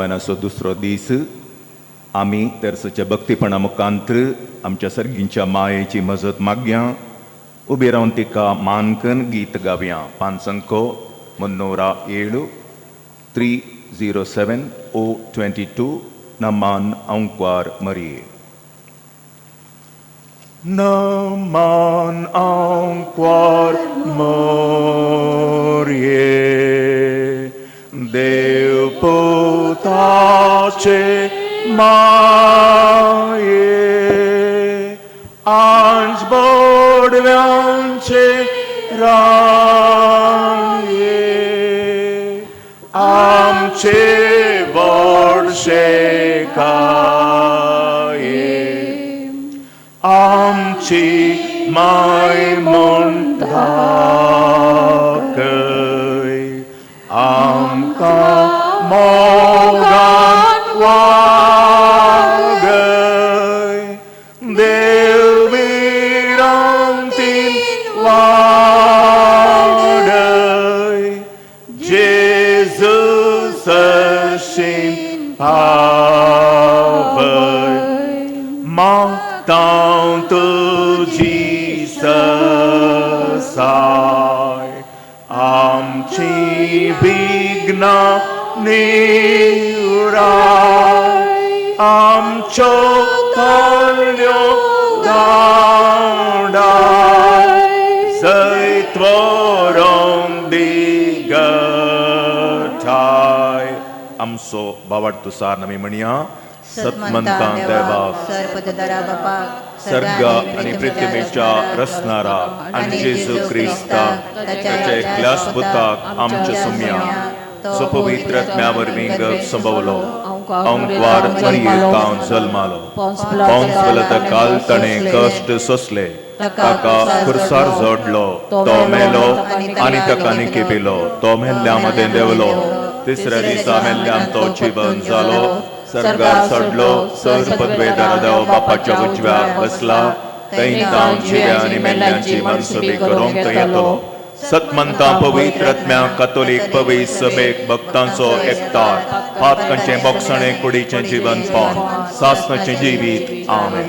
नोवेनाचो दुसरो दीस आमी तेर्सच्या भक्तीपणा मुखांत आमच्या सर्गींच्या मायेची मजत मागया. उबी रावन तिका मानकन गीत गावया. पांचंको 307 307 022 नमान अंकवार मरिये. नमान अंकवार मरिये देव पुताचे माये आंज बोडव्यांचे राये आमचे बोडशे काये आमची माय म्हूण दाखय आमकां मोगान वागय देव विरांतीन वाडय जेजू सरशीन पावय मागता तुजी सरसाय आमची विघ्नां निवराय आमच्यो तळ्यो धांवडाय जैत व्हरोंक दिगठाय. आमचो बावाट तुसार नमी म्हणया. सतमंतां देवा सर्ग आनी पृथ्वीच्या रचणारा आनी जेजू क्रिस्ता ताच्या एकल्याच पुताक आमच्या सुम्या सो पवित्र आत्म्या वरवीं गर्भ संभवलो अंकवार मरियेतावन जल्मालो पौंस काल ताणें कश्ट सोंसले ताका खुर्सार जोडलो तो मेलो आनी ताका निकेपिलो तो मेल्ल्या मदें देंवलो तिसऱ्या दिसा मेल्ल्यान तो जिवन जालो सर्गार चडलो सर पदवेदार देव बापाच्या उजव्याक बसला थंय तावन जिव्या आनी मेल्ल्यांची मनसुबी करूंक थंय येतलो. सतमंतां पवित्र आत्म्या कातोलीक पवित्र सभेक भक्तांचो एकतार पातकांचें बोगसणें कुडीचें जिवनपण सासणाचें जिवीत. आमेन.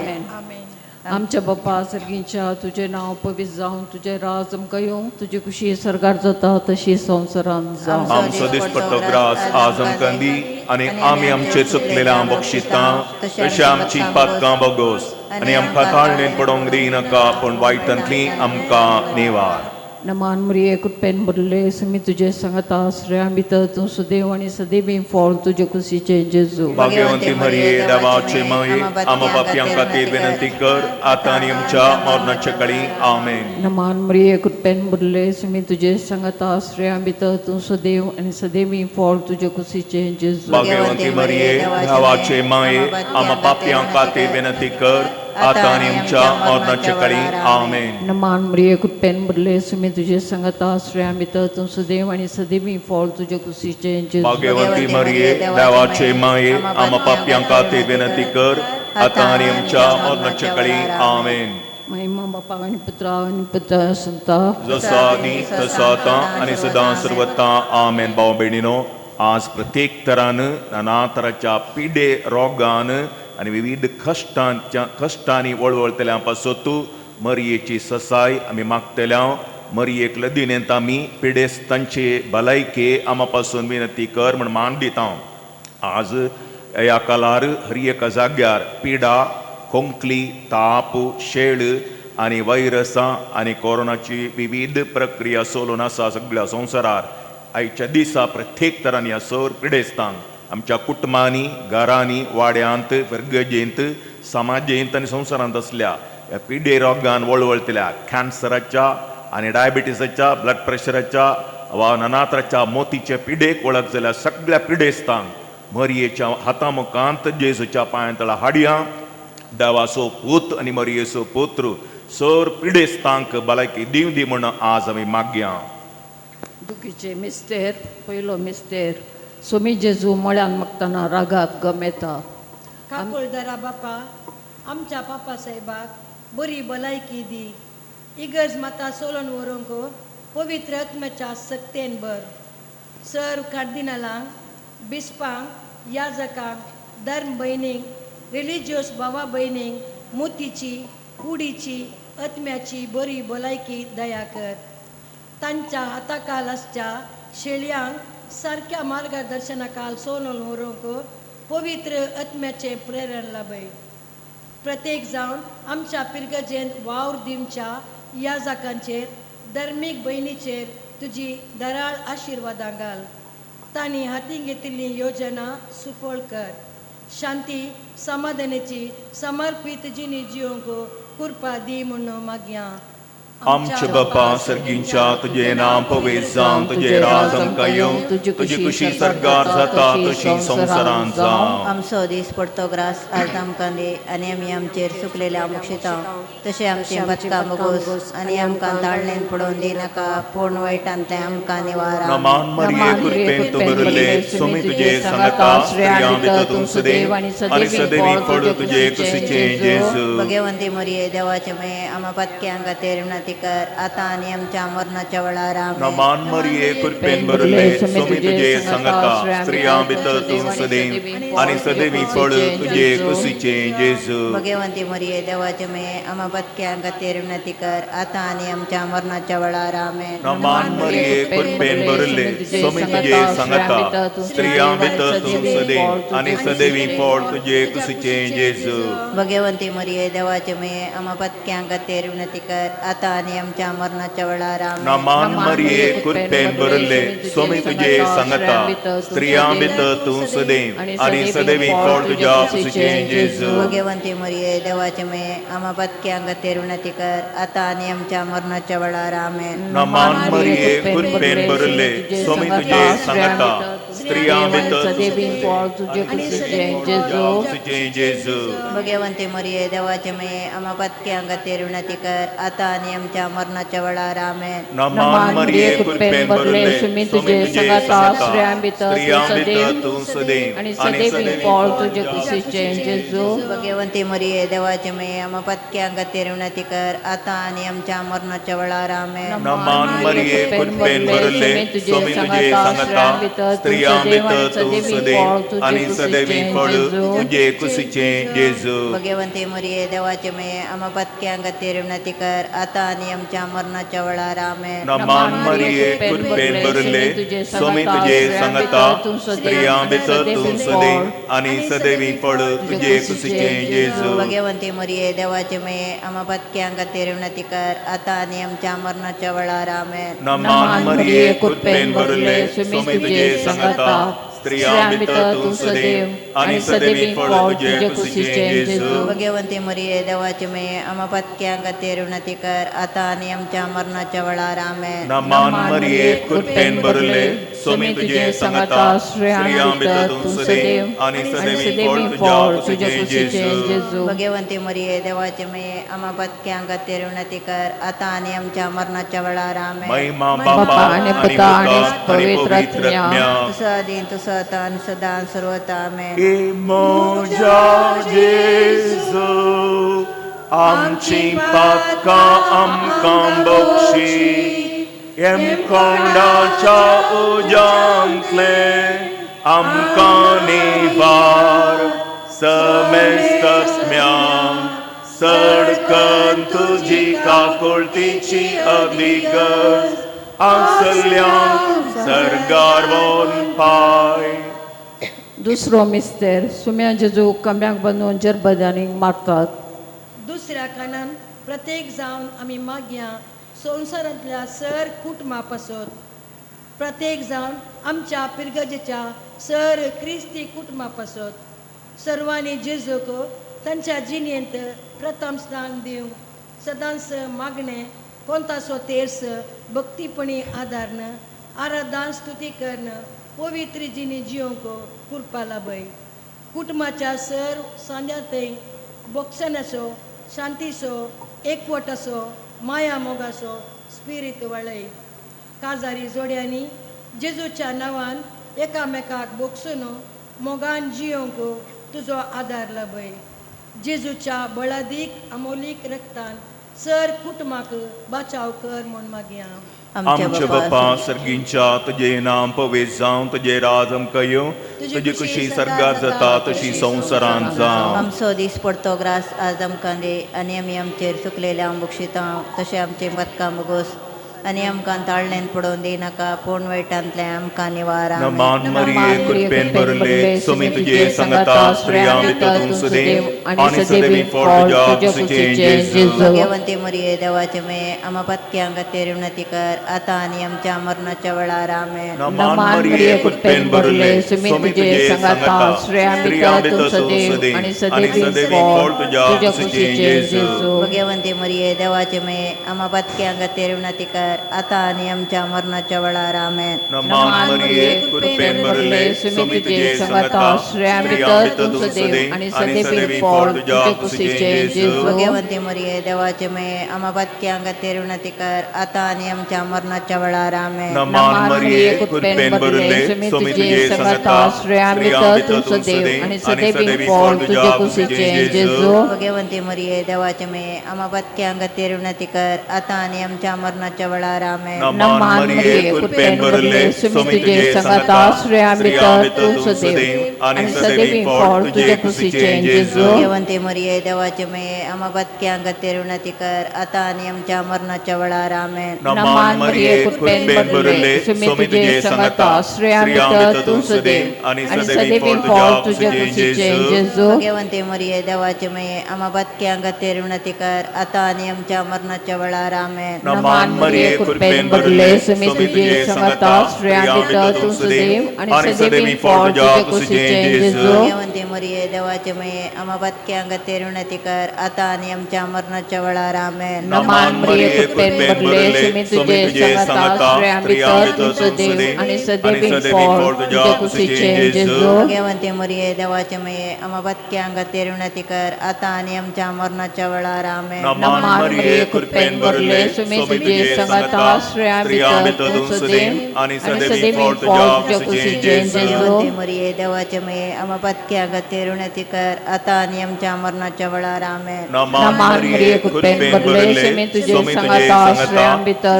आमच्या बापा सर्गींच्या तुजें नांव पवित्र जावं तुजें राज आमकां येवं तुजी खुशी सर्गार जाता तशी संवसारांत जावं. आमचो दिसपट्टो ग्रास आज आमकां दी आनी आमी आमचे चुकलेल्या बक्षितां तशें आमची पातकां बोगोस आनी आमकां ताळणेन पडोवंक दिनाका पूण वायटांतली आमकां निवार. नमान मरिये कृपेन भरले सुमी तुजे सांगता आश्रया भितर तूं सुदेव आनी सदैवी फळ तुजे कुशीचे जेजू. भाग्यवंती मरिये देवाचे माये आमा पापयां खातीर विनंती कर आतां आनी आमच्या मरणाच्या काळी. आमेन. नमान मरिये कृपेन भरले सुमी तुजे सांगता आश्रया भितर तूं सुदेव आनी सदैवी फळ तुजे कुशीचे जेजू. भाग्यवंती मरिये देवाचे माये आमा पापयां खातीर विनंती कर आतां आनी आमच्या मरणाच्या काळी. आमेन. नमान मरिये कृपेन भरले सुमी तुजे सांगता आश्रया भितर तूं सुदेव आनी सदैवी फळ तुजे कुशीचे जेजू. भाग्यवंती मरिये देवाचे माये आमा पापयां खातीर विनंती कर आतां आनी आमच्या मरणाच्या काळी. आमेन. महिमा बापा आनी पुत्रा आनी पुत्र संता जसो आदी तसो आतां आनी सदां सर्वता. आमेन. भाव भयणीनो, आज प्रत्येक तरान नाना तराच्या पिडे रोगान आनी विविध कश्टांच्या कश्टांनी वळवळतल्या पासत मरियेची ससाय आमी मागतल्या. मरियेक लदीनेंत आमी पिडेस्तांचे भलायके आमा पासून विनंती कर म्हण मान दिता. आज ह्या काळार हर एका जाग्यार पिडा, खोंकली, ताप, शेळ आनी व्हायरसां आनी कोरोनाची विविध प्रक्रिया चलून आसा सगळ्या संवसारार. आयच्या दिसा प्रत्येक तरांनी ह्या सर पिडेस्तांक आमच्या कुटुंबांनी, घरांनी, वाड्यांत, फिरगजेंत, समाजेंत आनी संवसारांत आसल्या ह्या पिडे रोगान वळवळतल्या कॅन्सराच्या आनी डायबिटीसाच्या, ब्लड प्रेशराच्या वा नानात्राच्या मोतीच्या पिडेक वळख जाल्या सगळ्या पिडेस्तांक मरियेच्या हाता मुखांत जेजूच्या पांयां तळा हाडया. देवाचो पूत आनी मरियेचो पुत्र सर पिडेस्तांक भलायकी दिवं दी म्हूण आज आमी मागया. दुखीचे मिस्तेर पयलो मिस्तेर सोमी जेजू मळ्यान मागतना रागात गमेता. काकुळदरा बापा आमच्या पापा साहेबाक बरी भलायकी दी इगर्ज माता सोलोन व्हरूंक पवित्र आत्म्याच्या सक्तेन भर. सर कार्दिनालांक, बिस्पांक याजकांक, धर्म भयणींक, रिलिजियस भावा भयणींक मोतीची, कुडीची, आत्म्याची बरी भलायकी दया कर. तांच्या हाताकाल आसच्या शेळयांक सारक्या मार्गदर्शनाकाल सोनून व्हरूंक पवित्र आत्म्याचें प्रेरण लाभय. प्रत्येक जावन आमच्या पिरगजेन वावर दिवच्या याजकांचेर, धर्मीक भयणीचेर तुजी दराळ आशिर्वादां घाल. तांणी हाती घेतिल्ली योजना सुफळ कर. शांती समाधानाची समर्पीत जिणी जिवंक कृपा दी म्हणून मागया. आमच्या बापा सर्गींच्या तुजें नांव पवित्र जावं, तुजें राज आमकां येवं, तुजी खुशी सर्गार जाता तशी संवसारांत जावं. आमचो दीस पडतो ग्रास आज आमकां दी आनी आमी आमचेर सुकलेल्या मुक्षिता तशें आमचें पदकां मुगोस आनी आमकां ताळणेन पडोवन दिनाका, पूण वायटांतलें आमकां निवारा. नमान मरिये, कृपेन तूं भरिल्लें, स्वामी तुजे सांगाता, स्त्रियां भितर तूं सदैव आनी सदैवी फळ तुजे कुशीचें जेजू. भगवंती मरिये, देवाचे मये, आमा पदक्यां खातीर विनंती कर आतां आनी आमच्या मरणाच्या वेळार. आमेन. नमान मरिये, कृपेन भरिल्लें, स्वामी तुजे सांगाता, स्त्रियां भितर तूं सदैव आनी सदैवी फळ तुजे कुशीचें जेजू. भगवंती मरिये, देवाचे मये, आमा पदक्यां खातीर विनंती कर आतां आनी आमच्या मरणाच्या वेळार. आमेन. नमान मरिये, कृपेन भरिल्लें, स्वामी तुजे सांगाता, स्त्रियां भितर तूं सदैव आनी सदैवी फळ तुजे कुशीचें जेजू. भगवंती मरिये, देवाचे मये, आमा पदक्यां खातीर विनंती कर आतां आनी आमच्या मरणाच्या वेळार. आमेन. नमान मरिये, कृपेन भरिल्लें, स्वामी तुजे सांगाता, स्त्रियां भितर तूं सदैव आनी सदैवी फळ तुज्या कुशीचें जेजू. भगवंती मरिये, देवाचे मये, आमा पदक्यां खातीर विनंती कर आतां आनी आमच्या मरणाच्या वेळार. आमेन. नमान मरिये, कृपेन भरिल्लें, स्वामी तुजे सांगाता, स्त्रियां भितर सदैवी फळ तुजे कुशीचें जेजू. कुशीचें जेजू. भगवंती मरिये, देवाचे मये, आमा पदक्यां खातीर विनंती कर आतां आनी आमच्या मरणाच्या वेळार. आमेन. नमान मरिये, कृपेन भरिल्लें, स्वामी तुजे सांगाता, स्त्रियां भितर तूं सदैव आनी सदैवी फळ तुजे कुशीचें जेजू. भगवंती मरिये, देवाचे मये, आमा पदक्यां खातीर विनंती कर आतां आनी आमच्या मरणाच्या वेळार. आमेन. नमान मरिये, कृपेन भरिल्लें, स्वामी तुजे सांगाता, स्त्रियां भितर तूं सदैव आनी सदैवी फळ तुजे कुशीचें जेजू. भगवंती मरिये, देवाचे मये, आमा पदक्यां खातीर विनंती कर आतां आनी आमच्या मरणाच्या वेळार. आमेन. नमान मरिये, कृपेन भरिल्लें, स्वामी तुजे सांगाता, स्त्रियां भितर तूं सदैव आनी सदैवी फळ तुजे कुशीचें जेजू. भगवंती मरिये, देवाचे मये, आमा पदक्यां खातीर विनंती कर आतां आनी आमच्या मरणाच्या वेळार. आमेन. नमान मरिये, कृपेन भरिल्लें, स्वामी तुजे सांगाता, स्त्रियां भितर तूं सदैव आनी सदैवी फळ तुजे कुशीचें जेजू. भगवंती मरिये, देवाचे मये, आमा पदक्यां खातीर विनंती कर आतां आनी आमच्या मरणाच्या वेळार. आमेन. नमान मरिये, कृपेन भरिल्लें, स्वामी तुजे सांगाता, स्त्रियां भितर तूं सदैव आनी सदैवी फळ तुज्या कुशीचें जेजू. भगवंती मरिये, देवाचे मये, आमा पदक्यां खातीर विनंती कर आतां आनी आमच्या मरणाच्या वेळार. आमेन. महिमा बापा आनी पुता आनी पवित्र आत्म्या, तुजो आदीन तुजो आतां आनी सदां सर्वता. आमेन. ए म्हज्या जेजू, आमची पातकां आमकां बक्षी, हेमकोंडाच्या उज्यांतलें आमकां निवार, समेस्तम्यांक सडकन तुजी काकुळतीची अदिगज आसल्यांक सर्गार वोन पाय. दुसरो मिस्तेर, सुम्या जेजू कम्याक बांदून जरबदानीक मारतात. दुसऱ्या कारणान प्रत्येक जावन आमी मागया संवसारांतल्या सर कुटुंबा पासत. प्रत्येक जावन आमच्या पिरगजेच्या सर क्रिस्ती कुटुंबा पासत. सर्वांनी जेजूक तांच्या जिणेंत प्रथम स्थान दिवंक सदांच मागणें कोणतासो तेर्स भक्तीपणी आदारन आराधन स्तुती करण पवित्र जिणी जिवंक कृपा लाभय. कुटुंबाच्या सर सांद्यांतय बोक्षणाचो, शांतीचो, एकवटाचो, माया मोगाचो स्पिरीत वळय. काजारी जोड्यांनी जेजूच्या नांवान एकामेकाक बोगसून मोगान जियोंक तुजो आदार लाभय. जेजूच्या बळादीक अमोलीक रक्तान सर कुटुंबाक बचाव कर म्हूण मागया. आमच्या बापा सर्गींच्या तुजें नांव पवित्र जावं, तुजें राज आमकां येवं, तुजी खुशी सर्गार जाता तशी संवसारांत जावं. आमचो दीस पडतो ग्रास आज आमकां दी आनी आमी आमचेर चुकलेल्या बक्षिता तशें आमचें पदकां बोगोस आनी आमकां ताळणेन पडोवन दिनाका, पूण वायटांतलें आमकां निवार. नमान मरिये कृपेन भरले, स्वामी तुजे संगता, स्त्रियां भितर तूं सदैव आनी सदैवी फळ तुज्या कुशीचें जेजू. भाग्यवंती मरिये देवाचे मे आमा पत्क्यांक खातीर विनंती कर आतां आनी आमच्या मरणाच्या वेळार. आमेन. नमान मरिये कृपेन भरले, स्वामी तुजे संगता, स्त्रियां भितर तूं सदैव आनी सदैवी फळ तुज्या कुशीचें जेजू. भाग्यवंती मरिये देवाचे मे आमा पत्क्यांक खातीर विनंती कर आतां आनी आमच्या मरणाच्या वेळार. आमेन. नमान मरिये कृपेन भरले, स्वामी तुजे संगता, स्त्रियां भितर तूं सदैव आनी सदैवी फळ तुज्या कुशीचें जेजू. भाग्यवंती मरिये देवाचे मे आमा पत्क्यांक खातीर विनंती कर आतां आनी आमच्या मरणाच्या वेळार. आमेन. नमान मरिये कृपेन भरले, स्वामी तुजे संगता, स्त्रियां भितर तूं सदैव आनी सदैवी फळ तुज्या कुशीचें जेजू. भाग्यवंती मरिये देवाचे मे आमा पत्क्यांक खातीर विनंती कर आतां आनी आमच्या मरणाच्या वेळार. आमेन. नमान मरिये कृपेन भरले, स्वामी तुजे संगता, स्त्रियां भितर तूं सदैव आनी सदैवी फळ तुजे कुशीचें जेजू. भाग्यवंती मरिये देवाचे मे आमा पत्क्यांक खातीर विनंती कर आतां आनी आमच्या मरणाच्या वेळार. आमेन. नमान मरिये कृपेन भरले, स्वामी तुजे संगता, स्त्रियां भितर तूं सदैव आनी सदैवी फळ तुज्या कुशीचें जेजू. भाग्यवंती मरिये देवाचे मे आमा पत्क्यांक खातीर विनंती कर आतां आनी आमच्या मरणाच्या वेळार. आमेन. नमान मरिये कृपेन भरले, स्वामी तुजे संगता, स्त्रियां भितर तूं सदैव आनी सदैवी फळ तुज्या कुशीचें जेजू. भाग्यवंती मरिये देवाचे मे आमा पत्क्यांक खातीर विनंती कर आतां आनी आमच्या मरणाच्या वेळार. आमेन. नमान मरिये कृपेन भरले, स्वामी तुजे संगता, स्त्रियां भितर तूं सदैव आनी सदैवी फळ तुज्या कुशीचें जेजू. भाग्यवंती मरिये देवाचे मे आमा पत्क्यांक खातीर विनंती कर आतां आनी आमच्या मरणाच्या वेळार. आमेन. नमान मरिये कृपेन भरले, स्वामी तुजे संगता, स्त्रियां भितर तूं सदैव आनी सदैवी फळ तुज्या कुशीचें जेजू. भाग्यवंती मरिये देवाचे मे आमा पत्क्यांक खातीर विनंती कर आतां आनी आमच्या मरणाच्या वेळार. आमेन. नमान मरिये कृपेन भरले, स्वामी तुजे संगता, स्त्रियां भितर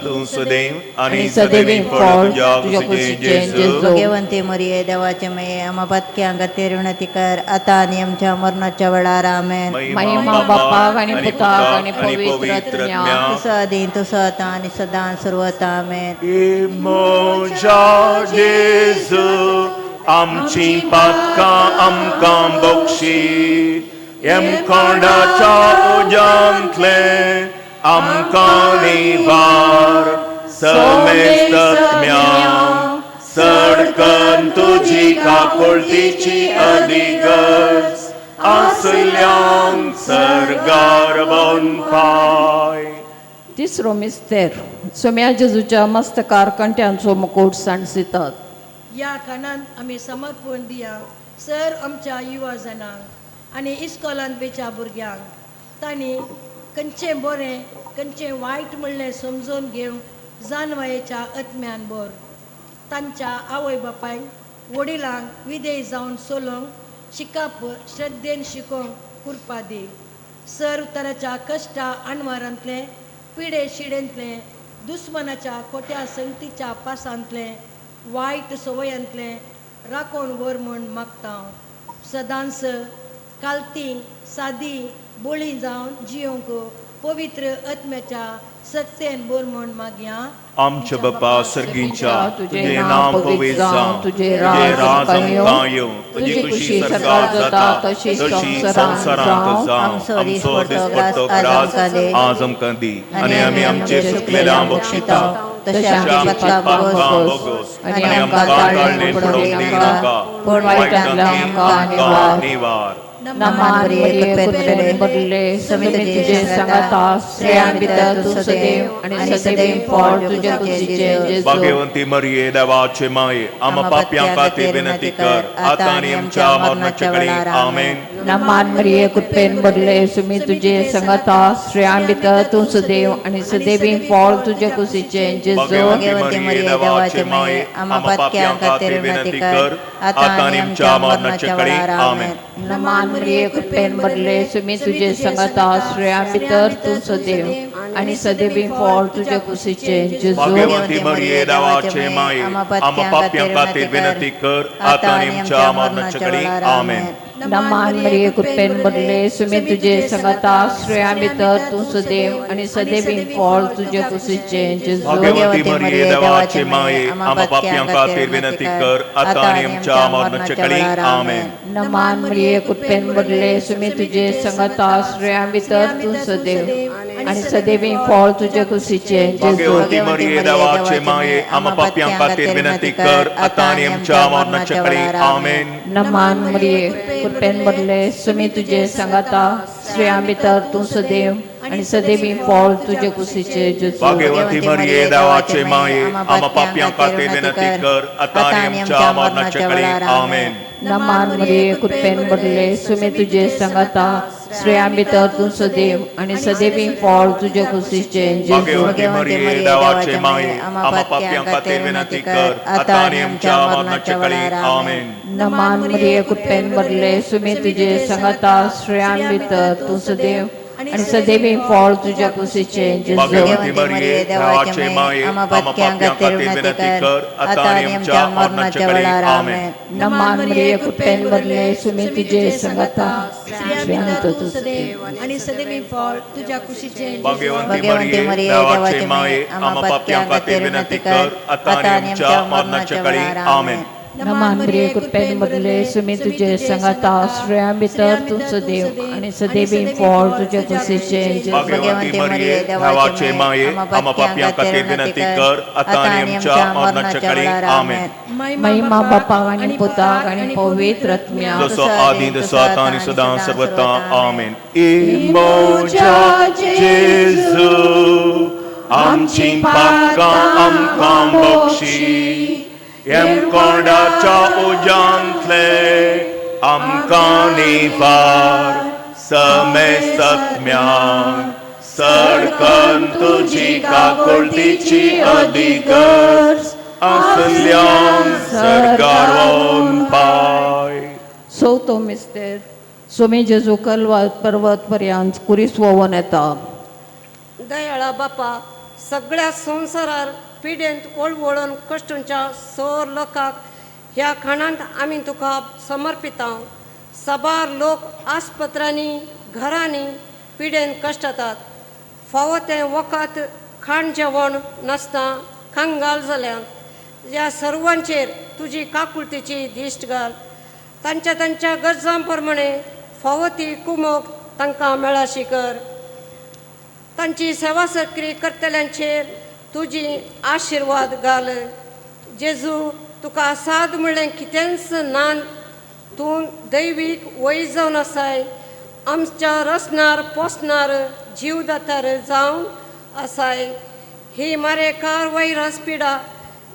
तूं सदैव आनी सदैवी फळ तुज्या कुशीचें जेजू. भाग्यवंती मरिये देवाचे मे आमा पत्क्यांक खातीर विनंती कर आतां आनी आमच्या मरणाच्या वेळार. आमेन. महिमा बापाक आनी पुताक आनी पवित्र आत्म्याक, तुजो आदीं तुजो आतां आनी सदां सर्वता. आमेन. म्हज्या जेजू आमची पातकां आमकां बक्षी, यमकोंडाच्या उज्यांतलें आमकां निवार, समेस्तत्म्यांक सडकन तुजी काकुळटीची अधिगज आसल्यांक सर्गार बनपाय. तिसरो मिस्तेर सोम्या जेजूच्या मस्तकार कंट्यांचो मुकूट सांडसितात. ह्या खाणांत आमी समर्पण दिया सर आमच्या युवा जाणांक आनी इस्कॉलांत वेच्या भुरग्यांक, तांणी खंयचें बरें खंयचें वायट म्हणलें समजून घेवंक जानवायेच्या आत्म्यान बर तांच्या आवय बापायक वडिलांक विधेय जावन चलोवंक शिकप श्रद्धेन शिकोवंक कुरपा दी. सर तराच्या कश्टा अणवारांतलें पिडे शिडेंतलें दुस्मनाच्या खोट्या संगतीच्या पासांतलें वायट संवयांतलें राखोवन व्हर म्हूण मागता हांव. सदांच कालती सादी बोळी जावन जियोंक पवित्र आत्म्याच्या सत्तेन बोर म्हूण मागया. आमच्या बापा सर्गींच्या तुजें नांव पवित्र जावं, तुजें राज आमकां येवं, तुजी खुशी सर्गार जाता तशी संवसारांत जावं. आमचो दिसपट्टो ग्रास आज आमकां दी आनी आमी आमचे चुकलेल्या बक्षिता तशें आमच्या पापां बोगोस आनी आमकां ताळणेन पडोवंक दिनाका, पूण वायटांतल्यान आमकां निवार. नमान मरिये कृपेन भरले, स्वामी तुजे संगता, स्त्रियां भितर तूं सदैव आनी सदैव फळ तुज्या कुशीचें जेजू. भाग्यवंती मरिये देवाचे माये, आमा पाप्यां खातीर विनंती कर आतां आनी आमच्या मरणाच्या घडी. आमेन. नमान मरिये कृपेन भरले सुमी तुजे संगता स्त्रियां भितर तूं सदैव आनी सदैवी फळ तुजे कुशीचें जेजू. भाग्यवंती मरिये देवाचे माये, आमा पापयां खातीर विनंती कर आतां आनी आमच्या मरणाच्या कडी. आमेन. नमान मरिये कृपेन भरले सुमी तुजे संगता स्त्रियां भितर तूं सदैव आनी सदैवी फळ तुजे कुशीचें जेजू. भाग्यवंती मरिये देवाचे माये, आमा पापयां खातीर विनंती कर आतां आनी आमच्या मरणाच्या कडी. आमेन. नमान मरिये कृपेन भरले सुमी तुजे संगता स्त्रियां भितर तूं सदैव आनी सदैवी फळ तुजे कुशीचें जेजू. भाग्यवंती मरिये देवाचे माये, आमा पापयां खातीर विनंती कर आतां आनी आमच्या मरणाच्या कडी. आमेन. नमान मरिये कृपेन भरले सुमी तुजे संगता स्त्रियां भितर तूं सदैव आनी सदैवी फळ तुजे कुशीचें जेजू. भाग्यवंती मरिये देवाचे माये, आमा पापयां खातीर विनंती कर आतां आनी आमच्या मरणाच्या कडी. आमेन. नमान मरिये कृपेन भरले सुमी तुजे संगता स्त्रियां भितर तूं सदैव आनी सदैवी फळ तुजे कुशीचें जेजू. भाग्यवंती मरिये देवाचे माये, आमा पापयां खातीर विनंती कर आतां आनी आमच्या मरणाच्या कडी. आमेन. नमान मरिये कृपेन भरले सुमी तुजे संगता स्त्रियां भितर तूं सदैव आनी सदैवी फळ तुजे कुशीचें जेजू. भाग्यवंती मरिये देवाचे माये, आमा पापयां खातीर विनंती कर आतां आनी आमच्या मरणाच्या कडी. आमेन. नमान मरिये कृपेन भरले सुमी तुजे संगता स्त्रियां भितर तूं सदैव आनी सदैवी फळ तुजे कुशीचें जेजू. भाग्यवंती मरिये देवाचे माये, आमा पापयां खातीर विनंती कर आतां आनी आमच्या मरणाच्या कडी. आमेन. नमान मरिये कृपेन भरले सुमी तुजे संगता स्त्रियां भितर तूं सदैव आनी सदैवी फळ तुज्या कुशीचें. भाग्यवंती मरिये देवाचे माये, आमा पापयां खातीर विनंती कर आतां आनी आमच्या मरणाच्या कडी. आमेन. नमान मरिये कृपेन भरले सुमी तुजे संगता स्त्रियां भितर तूं सदैव आनी सदैवी फळ तुजे कुशीचें जेजू. भाग्यवंती मरिये देवाचे माये, आमा पापयां खातीर विनंती कर आतां आनी आमच्या मरणाच्या कडी. आमेन. महिमा बापाक आनी पुताक आनी पवित्र आत्म्याक, जसो आदी तसो आतां आनी सदां सर्वता. आमेन. इमोजा जेजू, आमची पापकां आमकां बक्षी, येमकोंडाच्या उज्यांतले आमकां निवार, समेस्तत्म्यांक सडकन तुजी काकुळटीची अधिगर्ज आसल्यान सरकारोन पाय. चवथो मिस्तेर. सोमी जेजू कलवार पर्वत पर्यंत कुरीस वोवन येता. दयाळा बापा, सगळ्या संवसारार पिडेंत वळवळून कश्टूंच्या सोर लोकांक ह्या खाणांत आमी तुका समर्पिता. साबार लोक आस्पत्रांनी घरांनी पिडेन कश्टतात, फावो तें वखद खाण जेवण नासता कंगाल जाल्यात. ह्या सर्वांचेर तुजी काकुळतीची दिश्ट घाल, तांच्या तांच्या गरजां प्रमाणे फावो ती कुमोक तांकां मेळाशी कर. तांची सेवा सक्री करतल्यांचेर तुजी आशिर्वाद घाल. जेजू, तुका साद म्हणलें कितेंच ना, तूं दैवीक वय जावन आसाय, आमच्या रसनार पोसनार जीव दातार जावन आसाय. ही मारेकार वैरस पिडा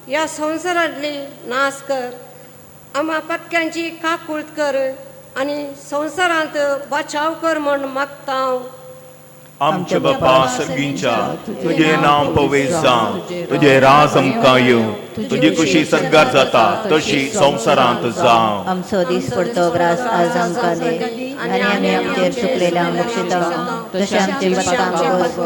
ह्या संवसारांतली नाश कर, आमा पत्क्यांची काकूळत कर आनी संवसारांत बचाव कर म्हण मागता हांव. आमच्या बापा सर्गींच्या, तुजें नांव पवित्र जावं, तुजें राज आमकां येवं, तुजी खुशी सर्गार जाता तशी संवसारांत जावं. आमचो दीस पडतो ग्रास आज आमकां दी, आनी आमी आमचेर चुकलेल्या बक्षिता तशें आमचे पत्कां बस,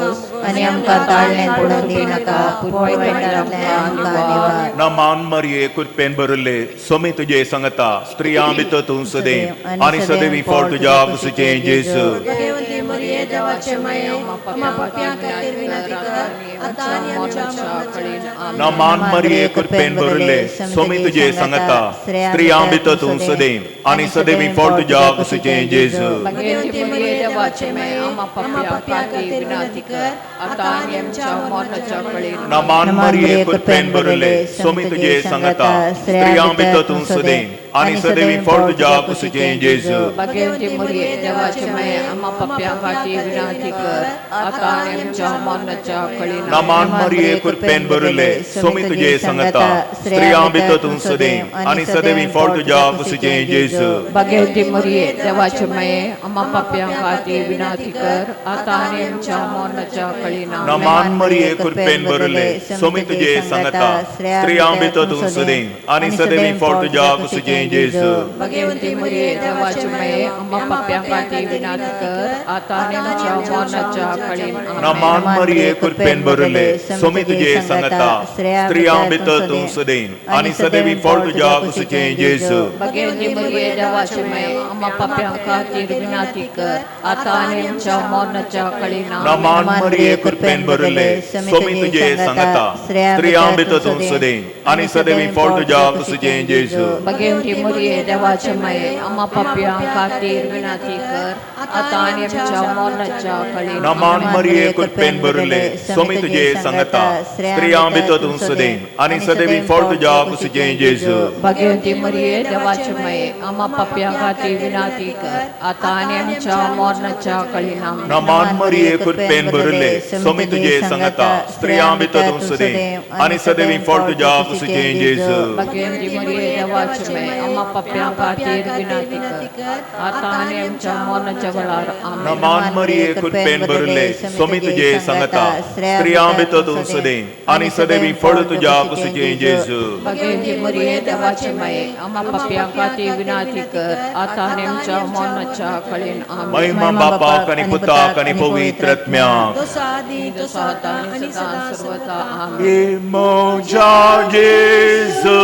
आनी आमकां ताळणें पडून दिनाका, पूण वायटांतल्यान आमकां निवार. नमान मरिये कृपेन भरिल्ले, सोमी तुजे संगता, स्त्रियां भितर तूं सदैव आनी सदैवी फळ तुज्या कुशीचें जेजू. भाग्यवंती मरिये देवाचे माये, आमा पापयां खातीर विनंती कर आतां आनी आमच्या मरणाच्या वेळार. नमान मरिये कृपेन भरिल्ले, सोमी तुजे संगता, स्त्रियां भितर तूं सदैव आनी सदैवी फळ तुज्या कुशीचें जेजू. भाग्यवंती मरिये देवाचे माये, आमा पापयां खातीर विनंती कर आतां आनी आमच्या मरणाच्या वेळार. नमान मरिये कृपेन भरिल्ले, सोमी तुजे संगता, स्त्रियां भितर तूं सदैव आनी सदैवी फळ तुज्या कुशीचें जेजू. भाग्यवंती मरिये देवाचे माये, आम्हा पाप्यां खातीर विनंती कर, आतां आनी आमच्या मरणाच्या कळीना. नमान मरिये, कृपेन भरिल्ले, स्वामी तुजे संगता, स्त्रियां भितर तूं सदैव आनी सदैवी फळ तुज्या कुशीचें जेजू. भाग्यवंती मरिये देवाचे माये, आम्हा पाप्यां खातीर विनंती कर, आतां आनी आमच्या मरणाच्या कळीना. नमान मरिये, कृपेन भरिल्ले, स्वामी तुजे संगता, स्त्रियां भितर तूं सदैव आनी सदैवी फळ तुज्या कुशीचें जेजू. भाग्यवंती मरिये देवाचे माये, आम्हा पाप्यां खातीर विनंती कर, आतां आनी आमच्या मरणाच्या कळीना. नमान मरिये, कृपेन भरिल्ले, स्वामी तुजे संगता, स्त्रियां भितर तूं सदैव आनी सदैवी फळ तुज्या कुशीचें जेजू. भाग्यवंती मरिये देवाचे माये, आम्हा पाप्यां खातीर विनंती कर, आतां आनी आमच्या मरणाच्या कळीना. नमान मरिये, कृपेन भरिल्ले, स्वामी तुजे संगता, स्त्रियां भितर तूं सदैव आनी सदैवी फळ तुज्या कुशीचें जेजू. भाग्यवंती मरिये देवाचे माये, आम्हा पाप्यां खातीर विनंती कर, आतां आनी आमच्या मरणाच्या कळीना. नमान मरिये, कृपेन भरिल्ले, स्वामी तुजे संगता, स्त्रियां भितर तूं सदैव आनी सदैवी फळ तुज्या कुशीचें जेजू. भाग्यवंती मरिये देवाचे माये, आम्हा पाप्यां खातीर विनंती कर, आतां आनी आमच्या मरणाच्या कळीना. नमान मरिये, कृपेन भरिल्ले, स्वामी तुजे संगता, स्त्रियां भितर तूं सदैव आनी सदैवी फळ तुज्या कुशीचें जेजू. भाग्यवंती मरिये देवाचे माये, आम्हा पाप्यां खातीर विनंती कर, आतां आनी आमच्या मरणाच्या वेळार. आमेन. नमान मरिये, कृपेन भरिल्ले, स्वामी तुजे संगता, स्त्रियां भितर तूं सदैव आनी सदैवी फळ तुज्या कुशीचें जेजू. भाग्यवंती मरिये देवाचे माये, आम्हा पाप्यां खातीर विनंती कर, आतां आनी आमच्या मरणाच्या कळीन. आमेन. महिमा बापाक आनी पुताक आनी पवित्र आत्म्याक. तसो आदी तसो आतां आनी सदां सर्वता. आमेन. हे म्हज्या जेजू,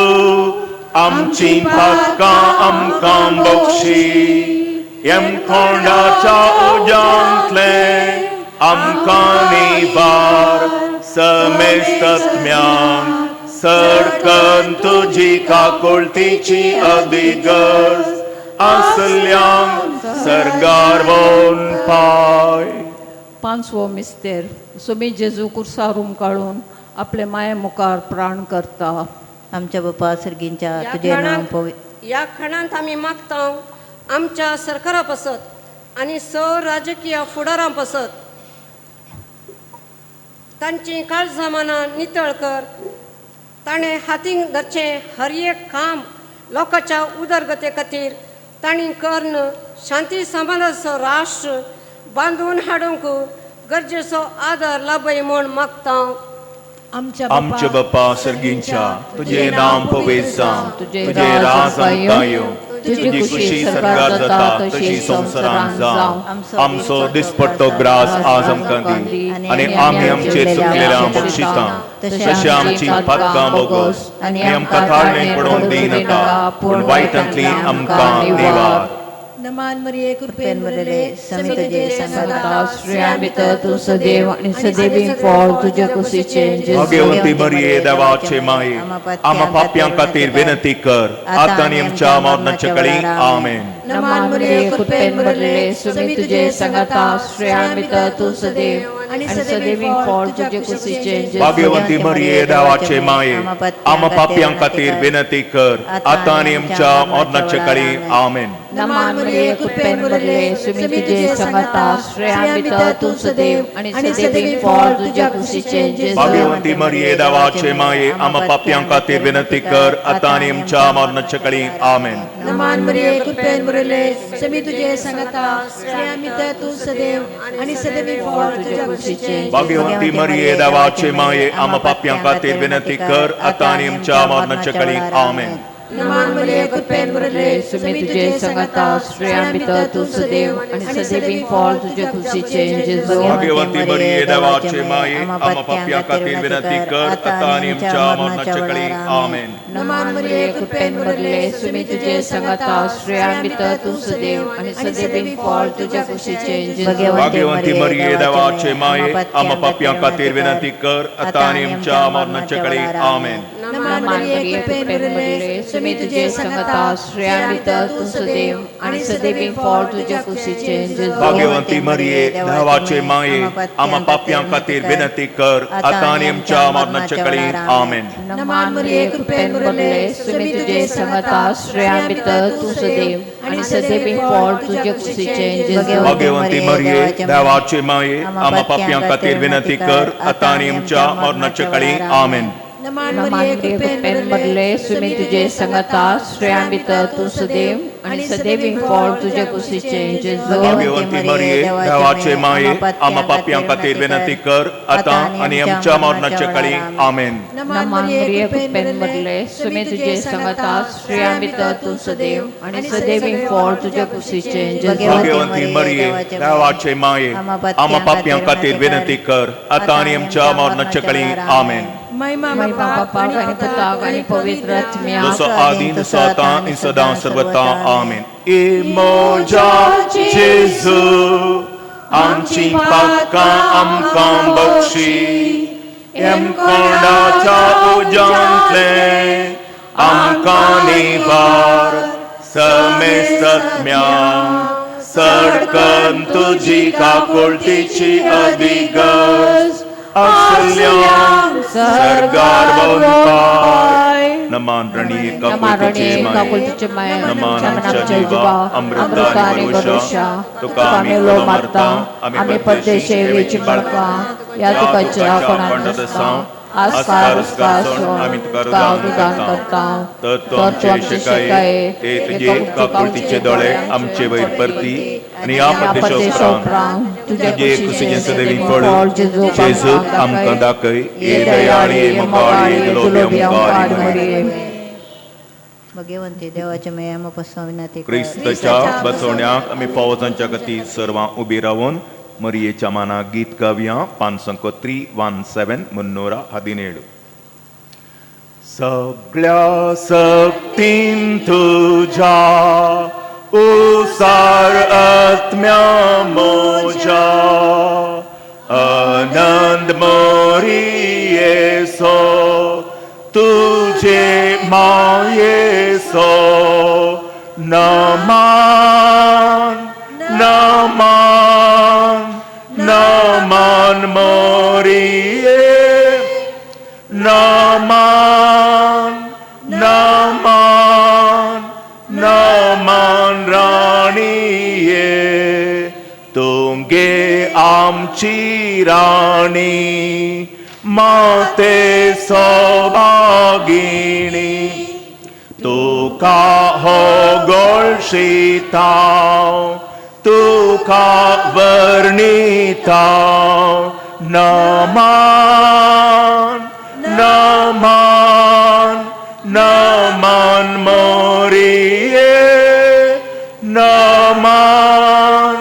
आमची पातकां आमकां बक्षी, यमकोंडाच्या उज्यांतले आमकां निवार, समेस्तत्म्यांक सरकन तुजी काकुळतीची अदिगर्ज आसल्यांक सर्गार वोन पाय. पांचवो मिस्तेर. स्वामी जेजू कुर्सार उमकाळून आपले माये मुखार प्राण करता. आमच्या बापा सर्गींच्या, ह्या तुजें नांव खणांत पवि ह्या खणांत आमी मागता आमच्या सरकारा पासत आनी स राजकीय फुडारां पासत, तांची काळजां मनां नितळ कर. ताणें हातीक धरचें हर एक काम लोकांच्या उदरगते खातीर तांणी कर्ण शांती समाजाचो राष्ट्र बांदून हाडूंक गरजेचो आदार लाभय म्हूण मागता. आमच्या आमच्या बापा सर्गींच्या, तुजें नांव पवित्र जावं, तुजें राज आमकां येवं, तुजी खुशी सर्गार जाता तशी संवसारांत जावं. आमचो दिसपट्टो ग्रास आज आमकां दी आनी आमी आमचे चुकलेल्या बक्षिता तशें आमची पातकां बोगस आनी आमकां ताळणें पडोवंक दिनाका, पूण वायटांतली आमकां निवार. नमान मरिये, कृपेन कृपेन भरिल्ले, भरिल्ले, स्वामी तुजे संगता, स्त्रियां भितर तूं सदैव आनी सदैवी फळ तुज्या कुशीचें जेजू. भाग्यवंती मरिये देवाचे माये, आमा पापयां खातीर विनंती कर, आतां आनी आमच्या मरणाच्या कळी. आमेन. नमान मरिये, कृपेन भरिल्ले, स्वामी तुजे संगता, स्त्रियां भितर तूं सदैव आनी सदैवी फळ तुज्या कुशीचें जेजू. भाग्यवंती मरिये देवाचे माये, आमा पापयां खातीर विनंती कर, आतां आनी आमच्या मरणाच्या कळी. आमेन. नमान मरिये, कृपेन भरिल्ले, स्वामी तुजे संगता, स्त्रियां भितर तूं सदैव आनी सदैवी फळ तुज्या कुशीचें जेजू. भाग्यवंती मरिये देवाचे माये, आमा पापयां खातीर विनंती कर, आतां आनी आमच्या मरणाच्या कळी. आमेन. नमान मरिये, कृपेन भरिल्ले, स्वामी तुजे संगता, स्त्रियां भितर तूं सदैव आनी सदैवी फळ तुज्या कुशीचें. भाग्यवंती मरिये देवाचे माये, आमा पापयां खातीर विनंती कर, आतां आनी आमच्या मरणाच्या कळी. आमेन. नमान मरिये, कृपेन भरिल्ले, स्वामी तुजे संगता, स्त्रियां भितर तूं सदैव आनी सदैवी फळ तुज्या कुशीचें जेजू. भाग्यवंती मरिये देवाचे माये, आमा पापयां खातीर विनंती कर, आतां आनी आमच्या मरणाच्या कळी. आमेन. नमान मरिये, कृपेन भरिल्ले, स्वामी तुजे संगता, स्त्रियां भितर तूं सदैव आनी सदैवी फळ तुज्या कुशीचें जेजू. भाग्यवंती मरिये देवाचे माये, आमा पापयां खातीर विनंती कर, आतां आनी आमच्या मरणाच्या कळी. आमेन. नमान मरिये कृपेन भरिल्ले, स्वामी तुजे संगता, स्त्रियां भितर तूं सदैव आनी सदैवी फळ तुज्या कुशीचें जेजू. भाग्यवंती मरिये, देवाचे माये, आमा पापयां खातीर विनंती कर आतां आनी आमच्या मरणाच्या कळी. आमेन. नमान मरिये कृपेन भरिल्ले, स्वामी तुजे संगता, स्त्रियां भितर तूं सदैव आनी सदैवी फळ तुज्या कुशीचें जेजू. भाग्यवंती मरिये, देवाचे माये, आमा पापयां खातीर विनंती कर आतां आनी आमच्या मरणाच्या कळी. आमेन. नमान नमान मरिये मरिये कृपेन कृपेन भरिल्ले, स्वामी तुजे संगता, स्त्रियां भितर तूं सदैव आनी सदैवी फळ तुज्या कुशीचें जेजू. भाग्यवंती मरिये, देवाचे माये, आमा पापयां खातीर विनंती कर आतां आनी आमच्या मरणाच्या कळी. आमेन. नमान नमान मरिये मरिये कृपेन कृपेन भरिल्ले, भरिल्ले, स्वामी स्वामी तुजे तुजे संगता, संगता, स्त्रियां स्त्रियां भितर भितर तूं तूं सदैव सदैव आनी आनी सदैवी सदैवी फळ फळ तुज्या तुज्या कुशीचें कुशीचें जेजू. जेजू. भाग्यवंती मरिये, देवाचे माये, आमा पापयां खातीर विनंती कर आतां आनी आमच्या मरणाच्या कळी. आमेन. महिमा महिमा बापाक बापाक आनी पुताक आनी पवित्र आत्म्याक, जसो आदी तसो आतां आनी सदां सर्वता. आमेन. ए मोजा जेजू, आमची पापकां आमकां बक्षी, एम कोणाच्या उज्यांतलें आमकां निवार, समेस्तत्म्या सडकन तुजी काकुळटीची अधिगज आसल्या सर्गार वनपाय. नमान रणये नमान काकुळटीचे रणये माये, काकुळटीचे माये, नमान नमान आमच्या आमच्या जिवा जिवा, अमृता अमृता आनी आनी भरोशा, भरोशा, तुका तुका आमी आमी उलो उलो मारता, मारता, आमी आमी परदेशी परदेशी एवेची एवेची बाळकां, बाळकां, ह्या ह्या तुकाच्या तुकाच्या कोणाक कोणाक आसता, आस्कार आस्कार उस्कार उस्कार सोड सोड आमी तुका तुका रुदान रुदान करता, करता, तर तूं तर तूं आमचे आमचे शिकाये, शिकाये, ते ते तुजे काकुळटीचे दोळे आमचे वयर परती आनी ह्या ह्या परदेशा परदेशा उपरांत उपरांत तुज्या तुजे कुशीचें कुशीचें सदैवी सदैवी फळ फळ जेजू जेजू आमकां आमकां दाखय. दाखय. ए दयाळी, ए मोगाळी, दुलोबी ओंकारी मरिये. भगवंती देवाच्या माये, आमा पासून विनंती कर. क्रिस्तच्या बसवण्याक आमी फावजांच्या खातीर सर्वां उबी रावन मरियेच्या मानाक गीत गावया. पांच 317 317. सगळ्या सक्तीन तुज्या उसार आत्म्या मोजा, आनंद मोरियेसो तुझे मायेसो, नमान नमान नमान मोरिये, नमान नमान नमान राणीये, तुंगे आमची राणी माते सौभागिणी, तुका हो गोळशिता, तुका वर्णिता, नमान नमान नमान मोरिये, नमान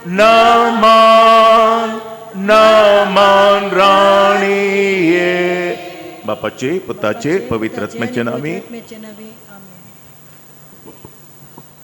नमान नमान राणीये. बापाचे, पुताचे, पवित्र आत्म्याचे नामी. आत्म्याचे नावे. आमेन.